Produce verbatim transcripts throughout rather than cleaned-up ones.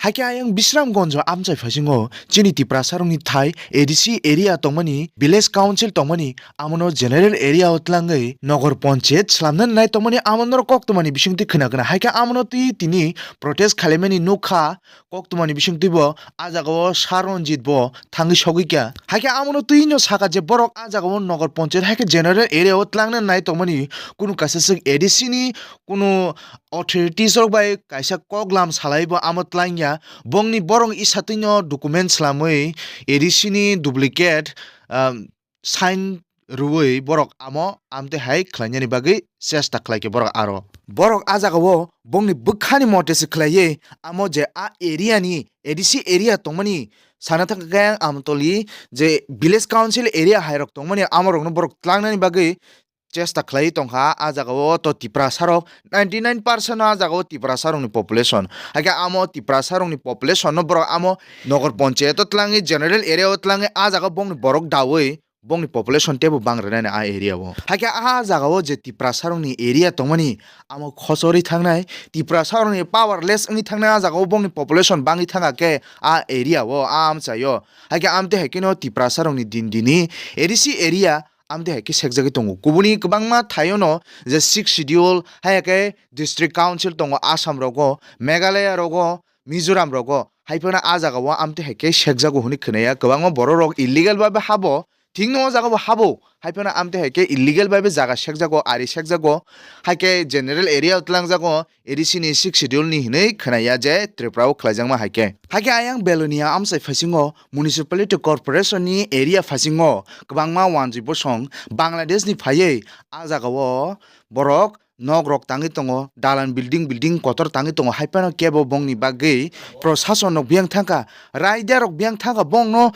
Hakhe ayang Bisramgonjo amchai phasingo chini Tiprasarokni thai A D C area tongmani, village council tongmani, amono general area o tlangwi nogor ponchayat slamnani nai tongmani amono kok tongmani bisingtwi khna khna. Hakhe amono twi tini protest khalaimani nukha, kok tongmani bisingtwi bo ah jagao Saronjit bo thangwi sogwi kha. Hakhe amono twino saka je borok ah jagao nogor ponchayat hakhe general area o tlangna nai tongmani kunu kaisa swk A D C ni kunu authorities rok bai kaisa kok lam salai bo amo tlangya. Bongni borok isa twino document slamwi A D C ni duplicate, um, sign rwui borok amo amtwi hai khlainani bagwi chesta khlaikha borok aro. Borok ah jagao bongni bwkhani mote se khlaiwi amo je a area ni A D C area tongmani sana thangkha khe ang amtoli je village council area hai rok tongmani amo rokno borok tlangnani bagwi chesta khlaiwi tongkha. Ah jagao to Tiprasarok ninety nine percent no ah jagao Tiprasarokni population. Hakhe amo Tiprasarokni population no borok amo nogor ponchayato tlangwi general area o tlangwi ah jagao bongni borok dawi bongni population teibo bang rwnani ah area o. Hakhe ah jagao je Tiprasarokni area tongmani amo khochorwi thangnai, Tiprasarokni powerless wngwi thangnai ah jagao bongni population bangwi thangkha khe ah area o, ah amchaio. Hakhe amtwi hai kheno Tiprasarokni din dini A D C area amtwi hai khe sekjagwi tongo. Kubuni kwbangma thaiono je sixth schedule, hai khe district council tongo Assam rogo, Meghalaya rogo, Mizoram rogo, hai phano ah jagao amtwi hai khe sekjago hwnwi khwnaya. Kwbangma borok rok illegal babe habo, thikno o jagao habo, hai phano amtwi hai khe illegal babe jaga sekjago, ari sekjago, hai khe general area o tlangjago, A D C ni sixth schedule ni hinwi khwnaya je Tripura o khlaijakma hai khe. Hai khe ayang Belonia amchai phasingo municipality corporation ni area phasingo kwbangma wanjwi bosong Bangladesh ni phaiwi ah jagao borok nok rok tangwi tongo, dalan building, building kotor tangwi tongo, hai phano kebo bongni bagwi prosason rok biyang thangkha, raida rok biyang thangkha, bongno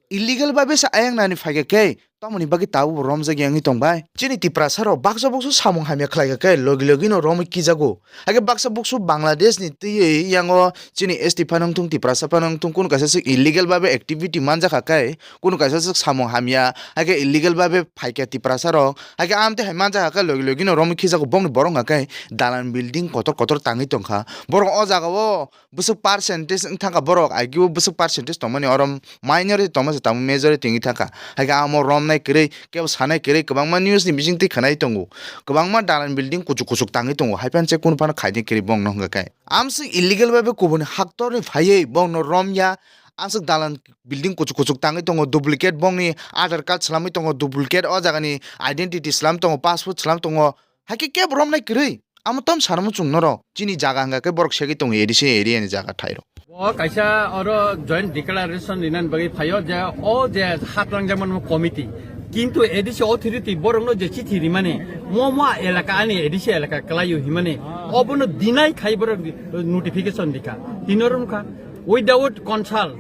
illegal babe se ayang nani phaikha khe, tamoni bagwi tabuk bo romjak yangwi tongbai. Chini Tiprasa rok baksa buksu samung hamya khlaikha khe, logi logi no romwi kijago. Hakhe baksa buksu Bangladesh ni twiwi yango chini S T phano wngthung, Tiprasa phano wngthung, kunu kaisa se illegal babe activity manjakha khe, kunu kaisa se samung hamya, hakhe illegal babe phaikha Tiprasa rok, hakhe amtwi hai manjakha khe, logi logi no romwi kijago. Bongni borok hwnkha khe dalan building kotor kotor tangwi tongkha. Borok o jaga o bwswk percentage wng thangkha borok, I Q o bwswk percentage tongmani oro minority tongma se tamo majority wngwi thangkha. Hakhe amo romnai kwrwi, kebo sanai kwrwi, kwbangma news ni bisingtwi khwnai tongo. Kwbangma dalan building kuchuk kuchuk tangwi tongo, hai phano se kunu phano khaidi kwrwi bongno hwnkha khe. Amswk illegal bai bo kubuni haktorni phaiwi bongno romya, amswk dalan building kuchuk kuchuk tangwi tongo, duplicate bongni Aadhaar card swlamwi tongo, duplicate o jagani identity swlam tongo, passport swlam tongo. Hakhe kebo romnai kwrwi. Amo tom sanamo chwng norok. Chini jaga hwnkha khe borok segwi tongo A D C area ni jaga thairok. O kaisa oro joint declaration rinani bagwi phaio je o je haplang jamani committee. Kintu A D C authority borokno je chithi rimani, mo mo elaka ani A D C elaka kwlaio himani, obono deny khai borok notification rikha. Tini oro wngkha without consult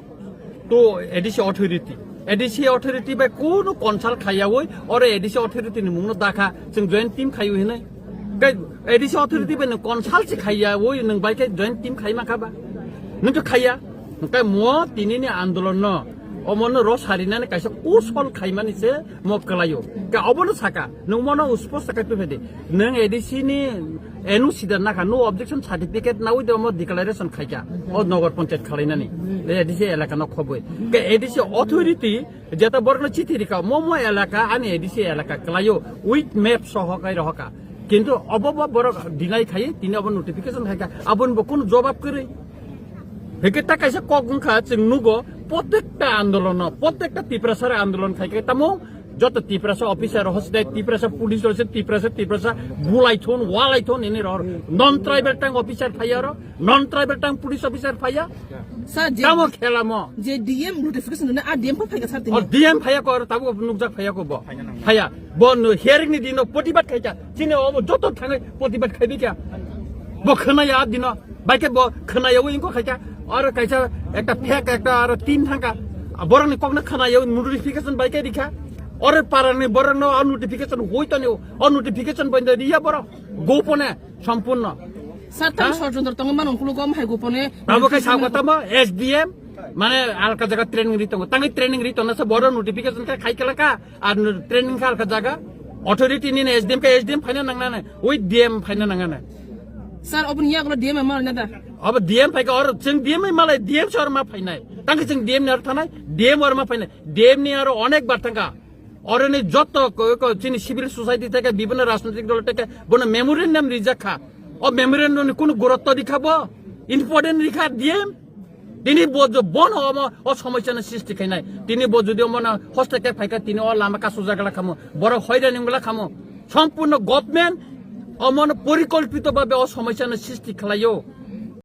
to A D C authority. A D C authority bai kunu consult khaiyawi oro A D C authority ni mungno dakha, chwng joint team khaio hinwi. Kai A D C authority bai nwng consult se khaiyawi nwng bai khe joint team khai mankha ba? Nwng to khaiya. Hwnkhe mo tini ni andolon no omono ro sarinani kaisa kusol khaimani se mo kwlaio. Ka obono saka, nwng mono uspos saka tu phede. Nwng A D C ni N O C da nakha, no objection certificate nawi de omo declaration khaikha. O Nagar Panchayat khalainani. A D C elaka no khoboi. Ka A D C authority jeta borokno chithi rikha, mo mo elaka ani A D C elaka kwlaio with map soho kai rohoka. Kintu obo bo borok deny khai, tini obo notification khaikha. Aboni bo kunu jobab kwrwi. Heke ta kaisa kok wngkha, chwng nugo, protekta andolono, protekta Tiprasara andolon khai khe tamo, joto Tiprasa officer hoste, Tiprasa police hoste, Tiprasa, Tiprasa bulai thon, walai thon, ini ror, non tribal tang officer phaiya ro, non tribal tang police officer phaiya. Sir, je, tamo khela mo. Je D M notification na, a D M pa phaiga sir tini. O D M phaiya ko, tabo nukjak phaiya ko bo. Phaiya. Bo no hearing ni dino protibad khaikha. Chini obo joto thangai protibad khaibi kya. Bo khwnaya dino. Baikhe bo khwnaya wi inko khaikha. Aro kaisa ekta fake ekta aro tin thangkha. Borokni kokno khwnaya wi notification baikhe rikha. Oro parani borokno o notification hoi toni o notification bondo riya borok. Gopone sompurno. Sir, tamo ha? Sorojontro tongo mano unkulugo omo hai gopone. Tamo khe notification sao tamo S D M mane alka jaga training ri tongo. Tangi training ri tongo se boro notification khe khai kala ka. Ar training kha alka jaga authority ni S D M ka S D M phaina nangnane, oi D M phaina nangnane. Sir, oboni yagulo D M ma na da. Abo D M phaikha, or chwng D M ni malai, D M se or ma phainai. Tangkhe chwng D M ni aro thanai, D M or ma phainai. D M ni aro onek bar thangkha. Oroni joto ko, ko chini civil society theke, bibhinno rajnoitik dol theke bono memorandum rijak kha. O memorandum ni kunu gurutto rikha bo? Important rikha D M? Tini bo jo bono omo o somosyano srishti khainai. Tini bo jodi omo na hostel ke phaikha, tini o lama kasu jagala khamo. Borok hoirani wngla khamo. Sompurno government omono porikolpito bhabe o somosyano srishti khlaio.